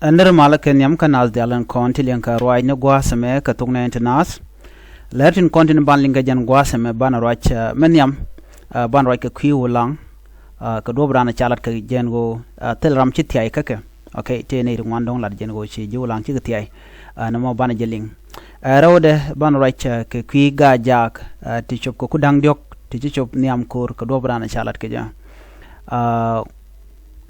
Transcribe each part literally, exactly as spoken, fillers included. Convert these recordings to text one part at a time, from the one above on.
Ɛ nir malä kɛ nhiam kä naath dial in kɔn ti liɛŋ kɛ ruac ni gua̱a̱th ɛmɛ kɛ thok nɛɛni ti naath. Lɛr tin kɔn tin ban liŋ kɛ jɛn gua̱a̱th ɛmɛ banɛ ruac, ɛ, mi nhiam, ɛ, banɛ ruac kɛ kui̱ Wulaŋ, ɛ, kɛ duɔ̱ɔ̱p dan ca lat kɛ jɛn ɣöö, ɛ, thil ram ci thia̱y kä kɛ. Ok, tëë nɛy ti ŋuan dɔ̱ŋ lat jɛn ɣöö ci ji̱ Wulaŋ cikɛ thia̱y. Ɛ, nɛmɔ banɛ jɛ liŋ. Ɛ, rɛwdɛ banɛ ruac, ɛ, kɛ kui̱ Gaa Jaak, ɛ, ti cop kɛ ku da̱ŋ diɔ̱k ti ci cop nhiam ko̱r kɛ duɔ̱ɔ̱p dan ca lat kɛ jɛ. Ɛ,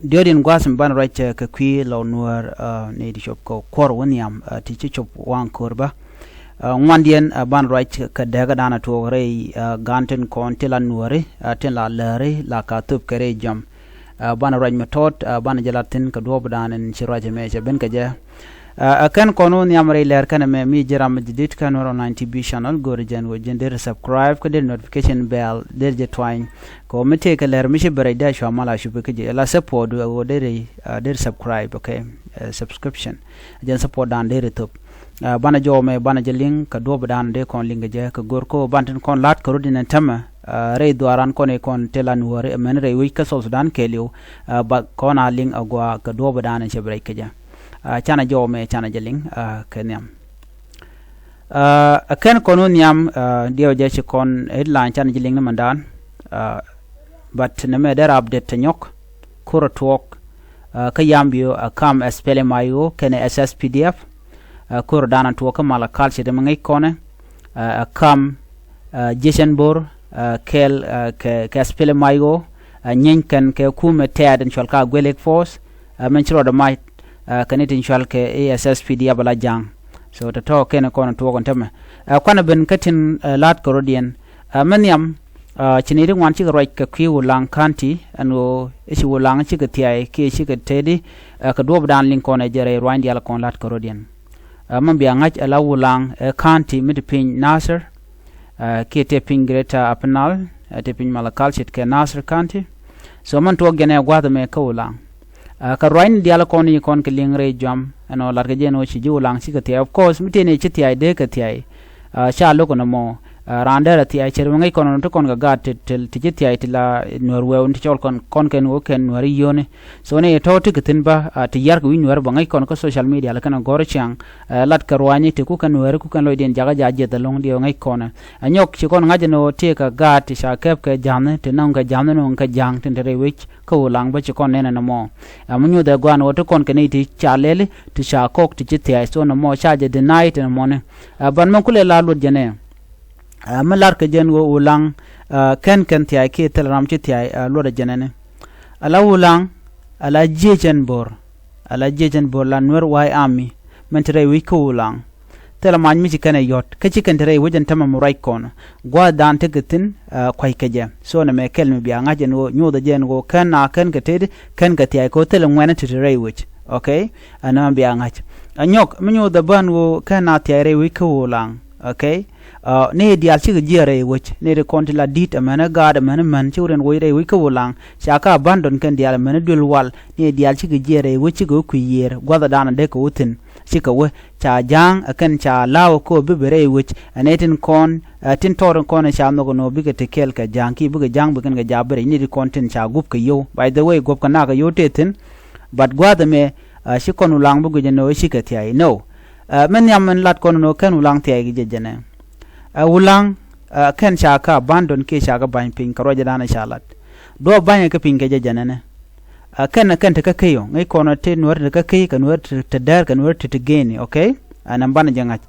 Diɔ̱k in gua̱a̱th mi banɛ ruac, ɛ, kɛ kui̱ Lɔw Nuäär, ɛ, ni ti cop kɛ kuɔr wä nhiam, ɛ, ti ci cop waŋ ko̱r bä. Ɛ, ŋuandiɛn, ɛ, banɛ ruac kɛ dääkä danɛ tuɔɔk rɛy, ɛ, gan tin kɔn ti la nuääri, ɛ, tin la lääri la ka thöp kɛ rɛy jɔam. Ɛ, banɛ ruac mi tɔt, ɛ, banɛ jɛ lat thi̱n kɛ duɔ̱ɔ̱p dan in ci ruac ɛmɛ cɛ ben kɛ jɛ. Ɛ, ɛ kɛn kɔn wä nhiam rɛy lɛr kɛn ɛmɛ mi ji̱ ram mi ji̱ dit kɛn wä rɔ nine T V channel go̱o̱ri jɛn wä ji̱n der subscribe kä der notification bell der jɛ twany. Kɛ wä mi tëë kɛ lɛr mi ci bɛ rɛy dee cua mal a cupi kä ji̱ la support wä der, ɛ, der subscribe, ok. Ɛ, subscription. Jɛn support dan der thop. Ɛ, banɛ jɔw mɛ banɛ jɛ liŋ kɛ duɔ̱ɔ̱p dan dee kɔn liŋ kɛ jɛ kɛ go̱r kä wä ban tin kɔn la̱t kɛ rut in ɛn tämɛ. Ɛ, rɛy dhuaaran kɔn i̱ kɔn te la nuääri ɛmɛn rɛy wec kä South Sudan kɛɛliw. Ɛ, ba kɔn a liŋ a gɔaa kɛ duɔ̱ɔ̱p dan in cɛ bɛ rɛy kɛ jɛ. Ɛ, canɛ jɔw mɛ canɛ jɛ liŋ, ɛ, kɛ nhiam. Ɛ, ɛ kɛn kɔn wä nhiam, ɛ, diɛw jɛ ci kɔn headline canɛ jɛ liŋ ni mɛndan. Ɛ, but nɛmɛ dee rap det te nyɔk. Ko̱r ɛ tuɔɔk, ɛ, kä Yambio, ɛ, kam SPLM-IO kɛnɛ SSPDF. Ɛ, ko̱r dan ɛ tuɔɔk kä Malakal ce̱t ɛmɛ ŋäc kɔnɛ. Ɛ, ɛ, kam, ɛ, Jiecɛn Bor, ɛ, kɛɛl, ɛ, kɛ, kɛ SPLM-IO, ɛ, nyieeny kɛn kɛ kumɛ tɛ̈t in cual ka Aguelek Force, ɛ, min ci rɔɔdɛ mac, ɛ, kɛ ni tin cual kɛ SSPDF ala ja̱a̱ŋ. So tɔ̱tɔ̱ kɛn kɔn tuɔɔk ɛn tämɛ. Ɛ, kuanɛ ben kä tin, ɛ, la̱t kɛ rɔ̱diɛn. Ɛ, mi nhiam, ɛ, ci ni ti ŋuan cikɛ ruac kɛ kui̱ Wulaŋ County ɛn ɣöö i̱ ci Wulaŋ cikɛ thia̱y kiɛ cikɛ tëëdi, ɛ, kɛ duɔ̱ɔ̱p dan liŋ kɔn ɛ jɛ rɛy ruany diaal kɔn la̱t kɛ rɔ̱diɛn. Ɛ, mi bia ŋa̱c ala Wulaŋ, ɛ, County mi ti piny Nasir, ɛ, kiɛ tëë piny Greater Upper Nile, ɛ, tëë piny Malakal ce̱tkɛ Nasir County. So min tuɔɔk jɛn ɛ gua̱a̱th ɛmɛ kä Wulaŋ. Ɛ, kɛ ruacni diaal kɔn i̱ kɔn kɛ liŋ rɛy jɔam ɛnɔ latkɛ jɛn ɣöö ci ji̱ Wulaŋ cikɛ thia̱y. Of course mi tëë ni ci thia̱y dee kɛ thia̱y. Ɛ, ca lo̱k ɛn ɛmɔ, ɛ, raan derɛ thia̱y cɛ ri mi ŋäc kɔn ɛnɔ ti kɔn kɛ gaat ti, ti, ti ci thia̱y ti la Nuäär wɛɛw ni ti cɔl kɔn, kɔn kɛn ɣöö kɛn Nuäär i̱ yio̱ni. So ni tɔ̱ ti kɛ thi̱n bä, ɛ, ti yar kɛ wi̱c Nuäär bä ŋäc kɔn kä social media la kɛn ɛ gɔ̱r ciaŋ, ɛ, lat kɛ ruaacni ti ku kɛn Nuäär ku kɛn lɔcdiɛn jakä ja̱ jiɛth ɛlɔ̱ŋ diɛ ŋäc kɔn. Ɛ nyɔk ci kɔn ŋa̱c ɛn ɣöö tëë kɛ gaat ti ca kɛp kɛ ja̱ŋni ti nɔŋ kɛ ja̱ŋni nɔŋ kɛ ja̱ŋ tin te rɛy wec kä Wulaŋ bä ci kɔn nɛn ɛn ɛmɔ. Ɛ mi nyuuth ɛ gua̱a̱n ɣöö ti kɔn kɛ ni ti ca lɛli ti ca kɔk ti ci thia̱y so nɛmɔ ca jɛ deny ti nɛmɔni. Ɛ ban mɛ kulɛ la luɔt jɛn ɛ. Ɛ mi lar kɛ jɛn ɣöö Wulaŋ, ɛ, kɛn kɛn thia̱y kiɛ thil ram ci thia̱y, ɛ, luɔt ɛ jɛn ɛni. Ala Wulaŋ, ala Jiecɛn Bor, ala Jiecɛn Bor la Nuer White Army min te rɛy wec kä Wulaŋ. Thilɛ mac mi ci kɛn ɛ yɔ̱t kä ci kɛn te rɛy wec ɛn tämɛ mi ruac kɔn. Gua̱a̱th dan tekɛ thi̱n, ɛ, kua̱c kɛ jɛ. So nɛmɛ kɛl mi bia ŋa̱c ɛn ɣöö nyuuth ɛ jɛ ɛn ɣöö kɛn na kɛn kɛ tëëdi kɛn kɛ thia̱y kɛ ɣöö thilɛ ŋuɛ̈nä ti te rɛy wec. Ok. Ɛn nɛmɛ bia ŋa̱c. Ɛ nyɔk mi nyuuth ɛ bä ɛn ɣöö kɛn na thia̱y rɛy wec kä Wulaŋ. Ok. Ɛ ni diaal cikɛ jiɛɛr rɛy wec ni ti kɔn ti la di̱t ɛmɛn ɛ gaat ɛmɛn ɛ män ci wä riɛn woc rɛy wec kä Wulaŋ. Ca kä abandon kɛn diaal ɛmɛn ɛ duël wal ni diaal cikɛ jiɛɛr rɛy wec cikɛ wä kui̱ yiëër gua̱thɛ dan ɛ dee kɛ wä thi̱n. Cikɛ wä ca ja̱a̱ŋ ɛ kɛn ca la̱a̱ wä kä wä bi bi rɛy wec ɛ ni tin kɔn, ɛ, tin tɔɔr in kɔn in ca nhɔk in wä bikɛ ti kɛɛl kɛ ja̱a̱ŋ ki bikɛ ja̱a̱ŋ bi kɛn kɛ ja̱a̱ŋ bi rɛy ni ti kɔn tin ca gup kɛ yio̱w. By the way guɔ̱p kɛ nak kɛ yio̱w tëë thi̱n. But gua̱a̱th ɛmɛ, ɛ, ci kɔn Wulaŋ bi guic ɛn ɣöö cikɛ thia̱y. No. Ɛ, mi nhiam min lat kɔn ɛn ɣöö kɛn Wulaŋ thia̱y kɛ jɛ jɛnɛ. Ɛ, Wulaŋ, ɛ, kɛn ca kä abandon kiɛ ca kä ba̱ny piny kɛ ruacdan ca lat. Duɔ̱ɔ̱p ba̱nyɛ kä piny kɛ jɛ jɛnɛnɛ. Ɛ, kɛn, kɛn te kä key ɔ. Ŋäc kɔn ɛ te Nuäär te kä key kɛ Nuäär te, te däär kɛ Nuäär te, te geni, ok? Ɛn ɛn banɛ jɛ ŋa̱c.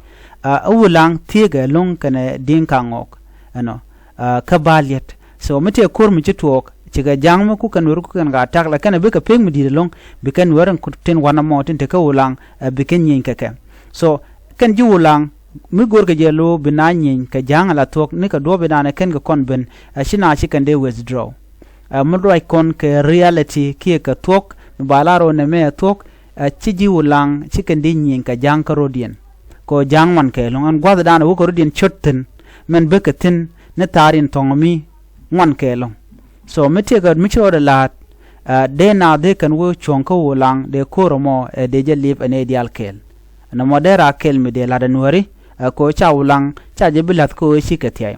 Ɛ, Wulaŋ thiekɛ lo̱ŋ kɛnɛ Di̱ŋ Kaŋɔɔk. Ɛnɔ. Ɛ, kä Baliet. So mi tëë ko̱r mi ci tuɔɔk cikɛ ja̱ŋ mi ku kɛn Nuäär ku kɛn ka tak la kɛn a bikɛ pek mi di̱i̱t ɛlɔ̱ŋ bi kɛn Nuäär tin wanɛ mɔ tin te kä Wulaŋ, ɛ, bi kɛn nyieny kɛ kɛ. So kɛn ji̱ Wulaŋ mi go̱o̱rkɛ jɛ lo̱o̱ bi na nyieny kɛ ja̱ŋ ala thuɔ̱k ni kɛ duɔ̱ɔ̱p inanɛ kɛn kɛ kɔn ben, ɛ, ci na ci kɛn dee withdraw. Ɛ, mi ruac kɔn kɛ reality kiɛ kɛ thuɔ̱k mi ba la ro̱o̱ nɛmɛ ɛ thuɔ̱k, ɛ, ci ji̱ Wulaŋ ci kɛn dee nyieny kɛ ja̱ŋ kä ro̱diɛn. Kɛ ɣöö ja̱a̱ŋ ŋuan kɛɛlɔ̱ŋ ɛn gua̱thdan wä kɛ rɔ̱diɛn cot thi̱n mɛn bekɛ thi̱n ni thaar in thɔ̱ŋ mi ŋuan kɛɛlɔ̱ŋ. So mi tëëkɛ mi ci rɔɔdɛ la̱a̱t, ɛ, dee naath dee kɛn wä cuɔ̱ŋ kä Wulaŋ dee ko̱r ɛmɔ ɛ dee jɛ li̱p ɛ nɛy diaal kɛɛl. Ɛn ɛmɔ dee raak kɛl mi dee la̱t ɛ Nuääri, ɛ, kɛ ɣöö ca Wulaŋ ca jɛ bi la̱th kɛ ɣöö cikɛ thia̱y.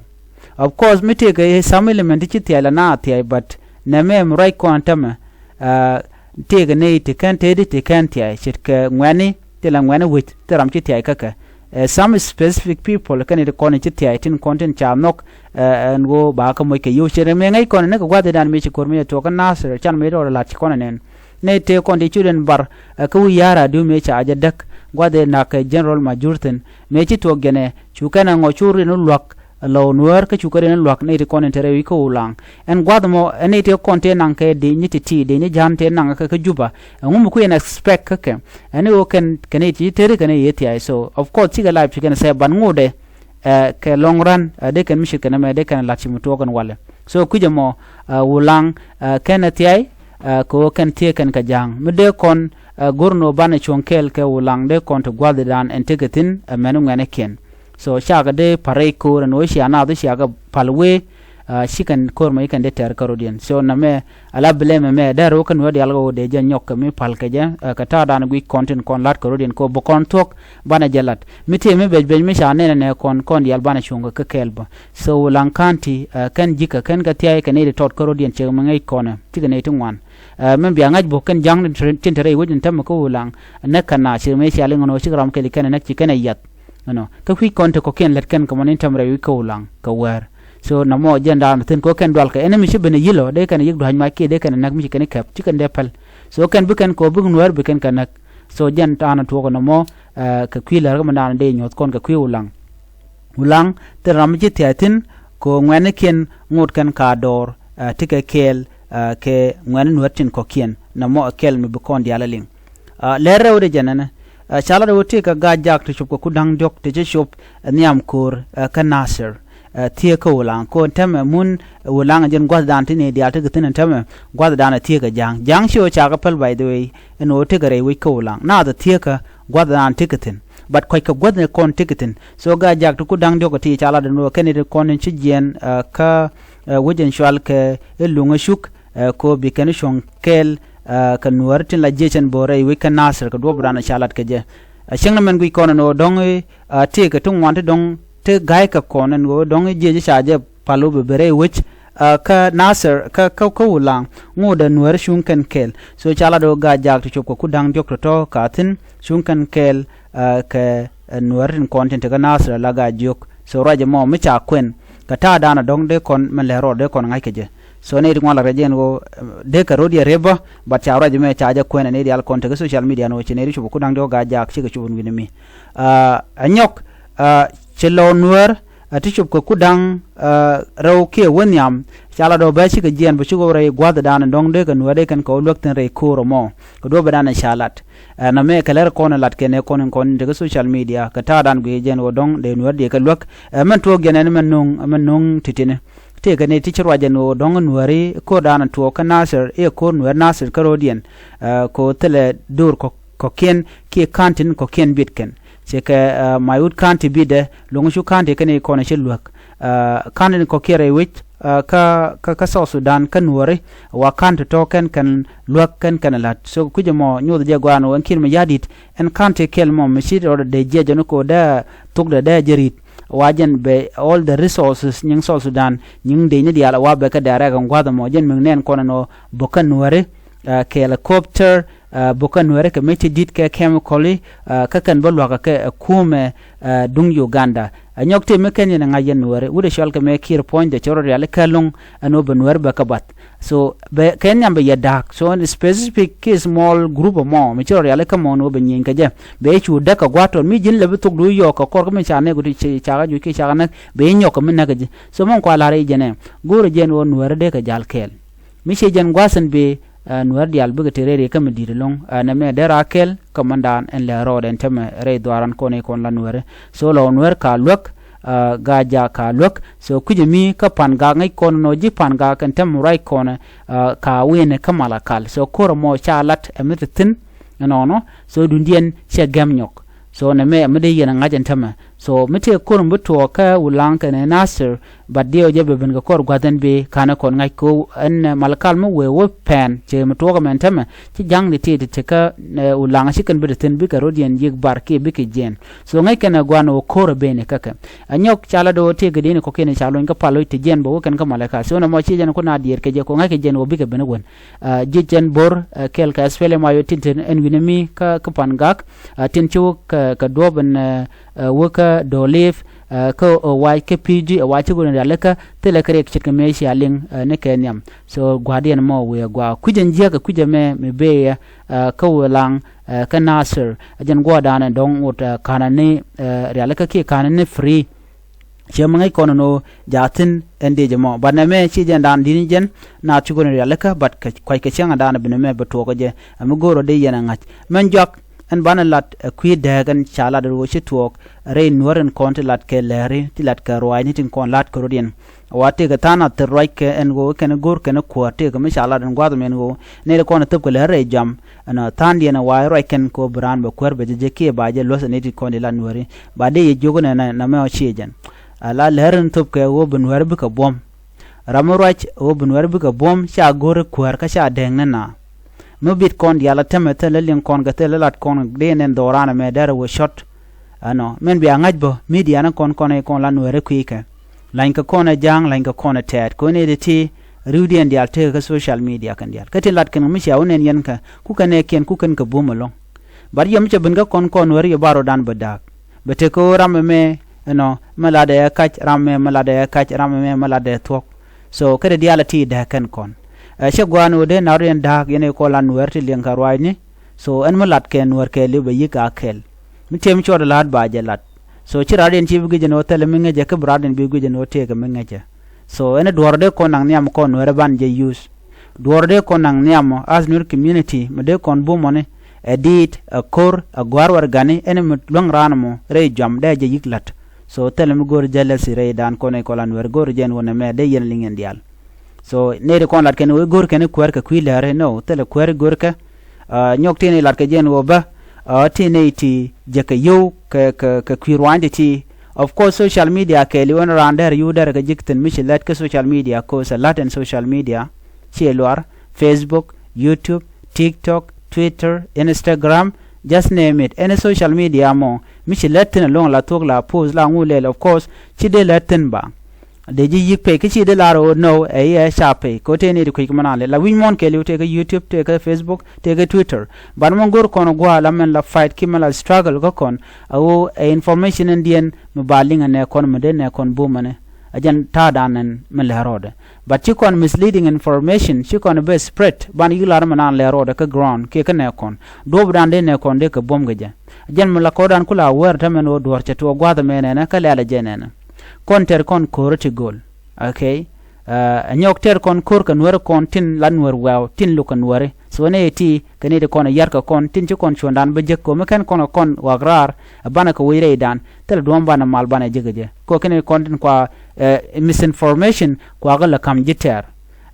Of course mi tëëkɛ some element ti ci thia̱y la na thia̱y, but nɛmɛ mi ruac kɔn tämɛ, ɛ, tëëkɛ nɛy ti kɛn tëëdi ti kɛn thiay ce̱tkɛ ŋuɛ̈ni ti la ŋuɛ̈ni wec ti ram ci thiay kä kɛ. Ɛ some specific people kɛn ti kɔn ci thiay tin kɔn tin ca nhɔk, ɛ ɛn ɣöö ba kä moc kɛ yio̱w ce̱t mëë ŋäc kɔn ni kɛ gua̱thidan mëë ci ko̱r mëë tuɔɔk kä Nasir can mëë rɔɔdɛ la̱t ci kɔn ɛnɛn. Nɛy tëë kɔn ti cu den bar, ɛ kä wi̱i̱ ya̱r a duŋ mëë ca jɛ däk gua̱thi nak kɛ General Majur thi̱n mëë ci tuɔɔk jɛnɛ cu kɛn ɛ ŋɔ cu rin luak lɔ Nuäär kä cukɛ rin luak nɛy ti kɔn in te rɛy wi̱c kä Ulaŋ. Ɛn gua̱th mɔ ɛn nɛy ti kɔn tëë naŋ kɛ dec ni ti̱ti̱ dec ni ja̱a̱n tëë naŋ kä kä Juba. Ɛŋu mi kui̱ ɛn expect kä kɛ ɛn i̱ ɣöö kɛn kɛn i̱ ti teri kɛn i̱ yee thiay. So of course cikɛ live ci kɛn sɛ ban ŋotdɛ, ɛ kɛ long run, ɛ dee kɛn mi ci kɛn ɛmɛ dee kɛn la̱t ci mi tuɔɔk ɛn walɛ. So kui̱c ɛmɔ, ɛ Ulaŋ, ɛ kɛn ɛ thiay, ɛ kɛ ɣöö kɛn thiee kɛn kɛ ja̱a̱ŋ mi dee kɔn, ɛ go̱r ni ɣöö banɛ cuɔ̱ŋ kɛɛl kɛ Ulaŋ dee kɔn ti gua̱thidan ɛn tekɛ thi̱n ɛ mɛn ŋuɛ̈nikiɛn. So cakɛ dee pa̱r rɛy ko̱o̱r ɛn ɣöö cia naath cia kɛ pa̱l wee, ɛ ci kɛn ko̱o̱r mɛ ci kɛn dee tɛr kärɔ̱diɛn. So nɛmɛ ala blame mɛ dee rɛw kä Nuäär diaal kɛ ɣöö dee jɛ nyɔk kɛ mi pa̱l kɛ jɛ, ɛ kɛ ta̱a̱dan guic kɔn tin kɔn la̱t kärɔ̱diɛn kɛ ɣöö bi kɔn thuɔ̱k banɛ jɛ la̱t mi tëë mi bec bec mi ca nɛn ɛnɛ kɔn kɔn diaal banɛ cuɔ̱ŋ kɛ kä kɛɛl bä. So Ulaŋ County, ɛ kɛn ji̱kä kɛn kɛ thiay kɛ nɛy ti tɔt kärɔ̱diɛn cɛ mi ŋäc kɔnɛ cikɛ nɛy ti ŋuan. Ɛ mɛn bia ŋa̱c buk kɛn ja̱ŋ tin te rɛy wec in tämɛ kä Ulaŋ. Näk kɛ na ci mëë cia liŋ ɛn ɣöö cik ram kɛl kɛn ɛ näk ci kɛn ɛ yath. Ɛnɔ kä kui̱c kɔn te kɔ̱kiɛn lät kɛn kɛ mɔn in täm rɛy wec kä Ulaŋ kɛ wäär. So nɔmɔ jɛn daanɔ thi̱n kɛ ɣöö kɛn dual kɛ ɛn mi ci ben ɛ yi̱lɔ dee kɛn ɛ yi̱k dua̱c mac kiɛ dee kɛn ɛ näk mi ci kɛn ɛ kɛp ci kɛn dee päl. So kɛn bi kɛn kɛ ɣöö bik Nuäär bi kɛn kɛ näk. So jɛn daanɔ tuɔɔk ɛ nɔmɔ, ɛ kɛ kui̱ lär kä mɛn daanɔ dee nyuɔ̱th kɔn kɛ kui̱ Ulaŋ. Ulaŋ thil ram mi ci thia̱a̱c thi̱n kɛ ɣöö ŋuɛ̈nikiɛn ŋot kɛn ka dɔɔr, ɛ tekɛ kɛɛl, ɛ kɛ ŋuɛ̈ni Nuäär tin kɔ̱kiɛn nɔmɔ ɛ kɛl mi bi kɔn diaal ɛ liŋ. Ɛ lɛr rɛwdɛ jɛn ɛnɛ, ɛ ca lat ɛ ɣöö tëëkɛ Gaa Jak ti cop kɛ kuda̱ŋ diɔ̱k ti ci cop ɛ nhiam ko̱o̱r, ɛ kä Nasir, ɛ thiee kä Ulaŋ kɛ ɣöö tämɛ mun, ɛ Ulaŋ ɛ jɛn gua̱thdan ti ni diaal tekɛ thi̱n ɛn tämɛ gua̱thdan ɛ thiee kɛ ja̱a̱ŋ. Ja̱a̱ŋ ci ɣöö ca kɛ päl by the way ɛn ɣöö tekɛ rɛy wec kä Ulaŋ naath ɛ thiee kä gua̱thdan tekɛ thi̱n. But kua̱ckɛ guäthni kɔn tekɛ thi̱n. So Gaa Jak ti kuda̱ŋ diɔ̱k ɛ ti ca lat ɛn ɣöö kɛn ti kɔn in ci jiɛɛn, ɛ kä, ɛ wec ɛn cual kɛ i̱ Luŋä Cuk, ɛ kɛ ɣöö bi kɛn cuɔ̱ŋ kɛɛl, ɛ kɛ Nuäär tin la jiɛc ɛn bo̱o̱r rɛy wec kä Nasir kɛ duɔ̱ɔ̱pdan ɛ ca lat kɛ jɛ. Ɛ cäŋ ni mɛn guic kɔn ɛn ɣöö dɔ̱ŋ i̱, ɛ tëëkɛ ti ŋuan ti dɔ̱ŋ ti ga̱ykɛ kɔn ɛn ɣöö dɔ̱ŋ i̱ jiɛc ca jɛ pal ɣöö bɛ ben rɛy wec, ɛ kä Nasir kä, kä, kä Ulaŋ ŋotdɛ Nuäär cuŋ kɛn kɛɛl. So ca lat ɣöö Gaa Jak ti cop kɛ kuda̱ŋ diɔ̱k tɔ̱tɔ̱ ka thi̱n cuŋ kɛn kɛɛl, ɛ kɛ, ɛ Nuäär tin kɔn tin te kä Nasir la Gaa Jiök. So ruac ɛmɔ mi ca kuɛn kɛ ta̱a̱dan ɛ dɔ̱ŋ dee kɔn mɛn lɛr rɔɔd dee kɔn ŋa̱c kɛ jɛ. So nɛy ti ŋuan la rɛc jɛ ɛn ɣöö, ɛ dee kɛ ro̱d yɛ rep bä, but ca ruac ɛmɛ ca jɛ kuɛn ɛ nɛy diaal kɔn te kä social media ɛn ɣöö ci nɛy ti cop kɛ kuda̱ŋ diɔ̱k Gaa Jak cikɛ cop ɛn wi̱ni mi. Ɛ nyɔk, ɛ ci lɔ Nuäär, ɛ ti cop kɛ kuda̱ŋ, ɛ rɛw kiɛ wä nhiam, ca lat ɣöö bɛ cikɛ jiɛɛn bɛ cikɛ wä rɛy gua̱thdan ɛ dɔ̱ŋ dee kɛ Nuäär dee kɛn kɛ wä luäk thi̱n rɛy ko̱o̱r ɛmɔ kɛ duɔ̱ɔ̱pdan ɛ ca lat. Ɛ nɔmɛ kɛ lɛr kɔn ɛ lat kɛn ɛ kɔn in kɔn in te kä social media kɛ ta̱a̱dan guic jɛn ɣöö dɔ̱ŋ dee Nuäär dee kɛ luäk. Ɛ mɛn tuɔɔk jɛn ɛn mɛn no̱ŋ, ɛ mɛn no̱ŋ ti̱ti̱ni. Tëëkɛ ni ti ci ruac ɛn ɣöö dɔ̱ŋ Nuääri ko̱rdan ɛ tuɔɔk kä Nasir i̱ ɛ ko̱r Nuäär Nasir kärɔ̱diɛn. Ɛ kɛ ɣöö thilɛ do̱r kɔ̱k kɔ̱kiɛn kiɛ ka̱n tin kɔ̱kiɛn biɛt kɛn. Cikɛ, ɛ, Maiwut Ka̱n ti bi̱tdɛ, Luŋ Cuk Ka̱n ti kɛn i̱ kɔn i̱ ci luäk. Ɛ, ka̱n tin kɔ̱kiɛn rɛy wec, ɛ, kä, kä, kä South Sudan kä Nuääri, wa ka̱n ti tɔ̱ kɛn kɛn luäk kɛn kɛn la̱t. So kui̱c ɛmɔ nyoth jɛ gua̱a̱n wä ɛn Kiir Mayardit, ɛn ka̱n ti kɛl mɔ mi ci rɔɔdɛ dee jiɛc jɔn ko̱ dee thokdɛ dee jɛ ri̱t. Wa jɛn bɛ all the resources nyiŋ South Sudan, nyiŋ dee ni diaal wa bɛ kɛ direct ɛn gua̱th ɛmɔ, jɛn mi nɛn kɔn ɛn ɣöö bä kä Nuääri, ɛ, kɛ helicopter, ɛ, bä kä Nuääri kɛ mi ti di̱t kɛ chemical i̱, ɛ, kä kɛn bä luakä kɛ, ɛ, kumɛ, ɛ, duŋ Uganda. Ɛ nyɔk ti mi kɛn yɛn ŋa̱c yɛn Nuääri. Wut ɛ cɔal kɛ mɛ Kiir puɔ̱nydɛ cɛ rɔ riali kɛ lo̱ŋ ɛn ɣöö bɛ Nuääri bɛ kɛ bath. So bɛ kɛ nhiam bɛ yɛ da̱a̱k. So ɛn specific kɛ small group ɛmɔ mi ci rɔ riali kä mɔ ɛn ɣöö bɛ nyieny kɛ jɛ. Bɛ cu däk kɛ gua̱a̱t tɔt mi ji̱n lɛ bi thok du yɔɔk kɛ kɔr kä mi ca nɛk wut i̱ cakɛ juc kiɛ cakɛ näk. Bɛ i̱ nyɔk kɛ mi näk kɛ ji̱. So mɛn kua la̱r i̱ jɛn ɛ go̱o̱rä jɛ ɛn ɣöö Nuääri dee kɛ ja̱l kɛɛl. Mi ciɛ jɛn gua̱a̱th in bi, ɛ, Nuäär diaal bikɛ te rɛy riɛk kä mi di̱i̱t ɛlɔ̱ŋ, ɛ, nɛmɛ dee raa kɛl kä mɛn daan ɛn lɛ rɔɔdɛ ɛn tämɛ rɛy dhuaaran kɔn i̱ kɔn la Nuääri. So lɔ Nuäär ka luäk, ɛ, Gaa Jak ka luäk. So kui̱cä mi kä Pan Gak ŋäc kɔn nɔ ji̱ Pan Gak ɛn tämɛ ruac kɔn, ɛ, ka wi̱i̱ni kä Malakal. So ko̱r ɛmɔ ca lat ɛ mi te thi̱n ɛnɔnɔ. So duŋdiɛn cɛ gɛm nyɔk. So nɛmɛ ɛ mi dee yɛn ɛ ŋa̱c ɛn tämɛ. So mi tëë ko̱r mi bi tuɔɔk kä Ulaŋ kɛnɛ Nasir, but diɛw jɛ bɛ ben kɛ kɔr gua̱th ɛn bi ka̱n ɛ kɔn ŋa̱c ko̱ ɛn, eh, Malakal mi wëë wä pɛn cɛ mi tuɔɔk ɛmɛn tämɛ ci ja̱ŋ di ti ti ti kä, eh, Ulaŋ ci kɛn bi ti thi̱n bikɛ rot yɛn yiëk bar kiɛ bikɛ jiɛn. So ŋäc kɛn ɛ gua̱n ɛ wä ko̱r ɛ ben ɛ kä kɛ. Ɛ nyɔk ca la do̱ tëë kɛ di̱n ɛ kɔkiɛn ɛ ca luny kä pal loc ti jiɛn bɛ wä kɛn kä Malakal. So nɔmɔ ci jɛn ku na diɛɛr kɛ jɛ kɔ ŋa̱c kɛ jiɛn wä bikɛ ben ɛ wän. Ah, ji̱ jɛn bo̱r, eh, kɛɛl kɛ especially ma yɔ tin tin ɛn wi̱n ɛmi kä, kä Pan Gak, ah, tin ci wä kɛ, kɛ duɔ̱ɔ̱p ɛn, eh, eh, wä kä Dɔɔlip, eh, kä ɛ wac kä P G, ɛ wac ci go̱n rialikä thilɛ kä riɛk ce̱tkɛ mëë cia liŋ, eh, ni kɛ nhiam. So gua̱a̱rdiɛn mɔ wëë gua̱a̱ kui̱c ɛn jiäk ɛ kui̱c ɛmɛ mi bëë, eh, kä Ulaŋ, eh, kä Nasir. Ɛ jɛn gua̱a̱rdan ɛ dɔ̱ŋ wut, eh, ka̱nä ni, eh, rialikä kiɛ ka̱nä ni free. Ciɛ mi ŋäc kɔn ɛn ɣöö jaathin ɛn diec ɛmɔ. But nɛ mɛ ci jɛn daan di̱t ni jɛn, naath ci go̱n rialikä, but kɛ kuac kɛ cäŋ ɛ daan ɛ bi nɛ mɛ bi tuɔɔk ɛ jɛ. Ɛ mi go̱o̱r ɔ dee yɛn ɛ ŋa̱c. Mɛn juak, ɛn banɛ lat, ɛ kui̱ dääk ɛn ca lat ɛ ɣöö ci tuɔɔk, rɛy nuäär ɛn kɔn ti lat kɛ lääri, ti lat kɛ ruaacni tin kɔn la̱t kɛ rot yɛn. Wa tëëkɛ tha̱a̱ŋ a thil ruac kɛ ɛn ɣöö kɛn go̱o̱r kɛn kuäär tëëkɛ mi ca lat ɛn gua̱a̱th ɛmɛn ɣöö nɛy ti kɔn ɛ thöp kɛ lääri rɛy jam. Ɛn ɔ tha̱a̱ŋdiɛn ɛ wa ruac kɛn kɛ ɣöö bi raan bɛ kuäär bɛ jɛ jɛ kiɛ ba jɛ luäth ɛ nɛy ti kɔn di lat nuääri. Ba dee yɛ jiök ɛn ɛ nɛ mɛ ɔ ciɛ jɛn. Ala lääri ni thöp kɛ ɣöö bi nuääri bikɛ buɔ̱m. Ram mi ruac ɣöö bi nuääri bikɛ buɔ̱m ca go̱o̱ri kuäär kä ca dääk ni na. Mi bit kɔn diaal a tämɛ thilɛ liŋ kɔn kɛ thilɛ lat kɔn dee nɛn dhɔran ɛmɛ dɛr ɛ wä cɔt. Ɛnɔ mɛn bia ŋa̱c bä midia ni kɔn kɔn ɛ kɔn la nuääri kui̱ kɛ. La̱ny kɛ kɔn ɛ ja̱a̱ŋ, la̱ny kɛ kɔn ɛ tɛɛt kɛ ɣöö nɛy ti ti ri̱wdiɛn diaal tëëkɛ kä social media kɛn diaal. Kä tin lat kɛn mi cia wä nɛn yɛn kɛ ku kɛn ɛ kiɛn ku kɛn kɛ buɔ̱m ɛlɔ̱ŋ. But yɛ mi cɛ ben kä kɔn kɔn nuääri yɛ ba rɔdan bä da̱a̱k. Bɛ tek kä ɣöö ram ɛmɛ, ɛnɔ, mi latdɛ ɛ kac, ram ɛmɛ mi latdɛ ɛ kac, ram ɛmɛ mi latdɛ ɛ thuɔ̱k. So, kä dee diaal ɛ ti dääk kɛn kɔn. Ɛ cɛ gua̱a̱n ɣöö dee na̱r yɛn da̱a̱k yɛn ɛ kɔn la nuäär ti liɛŋ kɛ ruaacni. So, ɛn mi lat kɛ nuäär kɛɛliw bɛ yi̱k a kɛl. Mi tëë mi cuɔt ɛ la̱a̱t ba jɛ lat. So, ci rat yɛn ci bi guic ɛn ɣöö thilɛ mi ŋäcɛ kä bi rat yɛn bi guic ɛn ɣöö tëëkɛ mi ŋäcɛ. So, ɛn ɛ duɔ̱ɔ̱r dee kɔn naŋ nhiam kɔn nuäär ɛ ban jɛ use. Duɔ̱ɔ̱r dee kɔn naŋ nhiam ɔ as nuäär community mi dee kɔn bumɔni. Ɛ diit, ɛ ko̱r, ɛ gua̱a̱r wɛr gani, ɛn mi luäŋ raan mɔ rɛy juam dee jɛ yi̱k la̱t. So thilɛ mi go̱o̱r jealousy rɛydan kɔn ɛ kɔn la nuäär go̱o̱r jɛ ɛn wä nɛmɛ dee yɛn liŋ ɛn diaal. So nɛy ti kɔn lat kɛn wä go̱o̱r kɛn kuäär kɛ kui̱ lääri, no, thilɛ kuäär go̱o̱r kɛ. Ah, nyɔk ti nɛy lat kɛ jɛ ɛn wä bä, ah, ti nɛy ti jɛ kɛ yio̱w kɛ, kɛ, kɛ kui̱ ruaacni ti. Of course social media kɛɛliw ɛn raan dɛr yio̱w dɛr kɛ ji̱k thi̱n mi ci lät kä social media, cause a lot in social media. Ciɛ luar, Facebook, YouTube, TikTok, Twitter, Instagram, just name it. Any social media mɔ mi ci lät thi̱n ɛlɔ̱ŋ la thuɔ̱k la post la ŋu lɛl, of course ci dee lät thi̱n ba. Dee ji̱ yi̱k pɛy kä ci dee lar ɣöö no, ɛ i̱ ɛ ca pɛy kɛ ɣöö tëë ni ti kui̱c kɛ mɛn a lɛl la wi̱c muɔ̱ɔ̱n kɛɛliw tëë kä YouTube, tëë kä Facebook, tëë kä Twitter. But mɛn go̱r kɔn gua̱a̱ la mɛn la fight ki mɛn la struggle kä kɔn. A ɣöö ɛ information in diɛn mi ba liŋ ɛ nɛ kɔn mi dee nɛ kɔn bumɛni. A jɛn ta̱a̱dan ɛn mi lɛ rɔɔdɛ. But ci kɔn misleading information ci kɔn bɛ spread ban yi̱k lar mi naan lɛ rɔɔdɛ kä ground kiɛ kä nɛ kɔn. Duɔ̱ɔ̱pdan dee nɛ kɔn dee kɛ buɔ̱m kɛ jɛ. A jɛn mi la kɔɔdan ku la wɛɛr tämɛn ɣöö duɔ̱ɔ̱r cɛ tuɔɔk gua̱a̱th ɛmɛ nɛnɛ kä lɛl a jɛ nɛnɛ. Kɔn tɛr kɔn ko̱o̱ri ti go̱o̱l. Okay. Ɛ nyɔk tɛr kɔn ko̱r kɛ nuäri kɔn tin la nuäri wɛw tin luk kɛ nuäri. So nɛ ti kɛ ni ti kɔn yar kɛ kɔn tin ci kɔn cuɔ̱ndan bä jek ko̱mi kɛn kɔn kɛ kɔn wak raar. Ɛ banɛ kɛ wec rɛydan thilɛ duɔ̱ɔ̱m banɛ mal banɛ jek kɛ jɛ. Ko̱ kɛn kɔn tin kua, ɛ, misinformation kua kɛ lɛ kam ji̱ tɛr.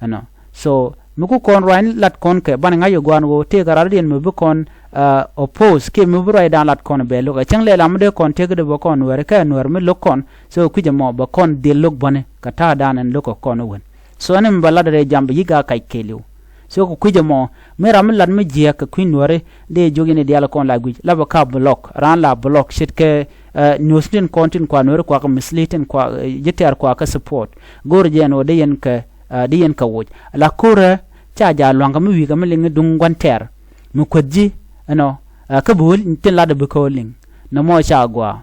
Ɛnɔ. So mi ku kɔn ruany lat kɔn kɛ banɛ ŋa̱c kɛ gua̱a̱n ɣöö tëëkɛ rardiɛn mi bi kɔn, ɛ, oppose kiɛ mi bi ruacdan lat kɔn bɛ lo̱k ɛ cäŋ lɛ lam mi dee kɔn tëëk dee bä kɔn nuäri kɛ nuäri mi lo̱k kɔn. So kui̱c ɛmɔ bɛ kɔn dhil lo̱k bäni kɛ ta̱a̱dan ɛn lo̱k kɛ kɔn wän. So ɛn mi bɛ lat rɛy jam bɛ yi̱k a kac kɛɛliw. So kɛ kui̱c ɛmɔ mi ram mi lat mi jiɛɛk kɛ kui̱ nuäri dee jiök yɛn i̱ diaal kɔn la guic la bɛ ka block raan la block ce̱tkɛ, ɛ, news tin kɔn tin kua nuäri kua kɛ mislead tin kua, ɛ, ji̱ tɛɛr kua kɛ support. Go̱o̱r jɛ ɛn ɣöö dee yɛn kɛ, ɛ, dee yɛn kɛ woc la ko̱rɛ ca jaal lua̱ŋkɛ mi wi̱i̱kɛ mi liŋ i̱ duŋ gua̱n tɛɛr mi kueth ji̱ ɛnɔ, ɛ, kä bi wä tin latdɛ bi kä wä liŋ. Nɔmɔ ca gɔaa.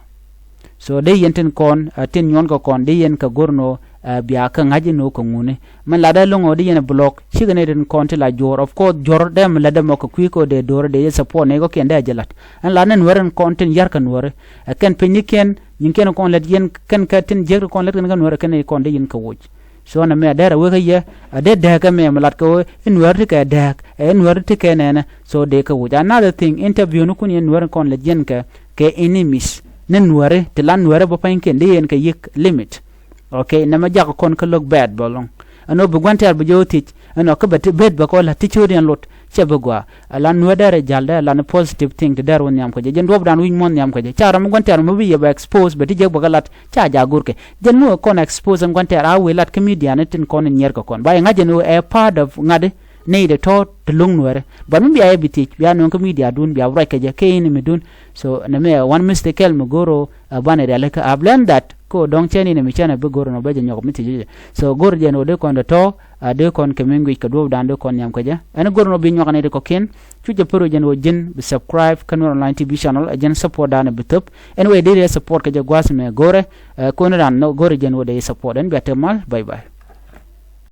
So dee yɛn tin kɔn, ɛ, tin nyuɔ̱n kɛ kɔn dee yɛn kɛ go̱r nɔ, ɛ, bia kä ŋa̱c inɔ kɛ ŋuni. Min latdɛ lo̱ŋ ɔ dee yɛn block cikɛ ni tin kɔn ti la juɔ̱ɔ̱r. Of course juɔ̱r dee mi latdɛ mɔ kɛ kui̱ kɛ ɔ dee do̱r dee yɛ support ni kɔkiɛn dee jɛ lat. Ɛn lat ni nuäri in kɔn tin yar kɛ nuäri. Ɛ kɛn piny ni kiɛn nyin kiɛn kɔn lät yɛn kɛn kɛ tin jiäk ti kɔn lät kɛn kɛ nuäri kɛn kɔn dee yɛn kɛ woc. So nɛ mɛ a dɛr a wek a yɛ a dee dääk ɛ mɛ mɛ lat kɛ ɣöö i̱ nuäär ti kɛ dääk ɛ i̱ nuäär ti kɛ nɛnɛ. So dee kɛ woc. Another thing, interview ni kun yɛn nuäär kɔn lɛ jiɛn kɛ kɛ enemies ni nuääri ti la nuääri bä pa̱nykiɛn dee yɛn kɛ yi̱k limit. Okay, nɛ mɛ jak kɔn kä lo̱k bɛɛt bä lɔ̱ŋ. Ɛn ɣöö bi gua̱n tɛɛr bi jɛ wä thiec ɛn ɣöö kä bɛ ti bet bɛ kɔ la ti ciööt yɛn lot. Cɛ bi gɔaa. Ɛ lan nuɛ dɛrɛ jal dɛ lan positive thing ti dɛr wä nhiam kɛ jɛ. Jɛn duɔpdan wi̱c muɔ̱n nhiam kɛ jɛ. Ca ram mi gua̱n tɛr mi bi yɛ bɛ expose bɛ ti jek bɛ kɛ lat. Ca ja go̱rkɛ. Jɛn mi wä kɔn expose ɛn gua̱n tɛr a wee lat kä media ni tin kɔn in nyiɛr kɛ kɔn. Ba yɛ ŋa̱c jɛn wä ɛ part of ŋa̱t nɛy dɛ tɔ̱ ti lo̱ŋ nuɛɛrɛ. But mi bia yɛ bi thiec bia nööŋ kä media dun bia ruac kɛ jɛ kɛ in mi dun. So nɛ mɛ one mistake kɛl mi go̱r ɔ ɛ banɛ rialikä. I've learned that. Ko dɔ̱ŋ cɛn in mi cɛn ɛ bi go̱r nɔ bɛ jɛ nyɔk mi thiec jɛ. So go̱r jɛn wä dee kɔn dɛ tɔ̱ a dee kɔn kɛ mi ŋuic kɛ duɔpdan dee kɔn nhiam kɛ jɛ. Ɛn go̱r nɔ bi nyuak ni di kɔkiɛn. Cu jɛ pär wä jɛn wä ji̱n bi subscribe kä Nuer Online T V channel ɛ jɛn support dan bi thöp. Ɛn wä dee support kɛ jɛ gua̱a̱th mɛ go̱rɛ. Ɛ, kɔn ran nɔ go̱rɛ jɛn wä dee support ɛn bia te mal. Bye bye.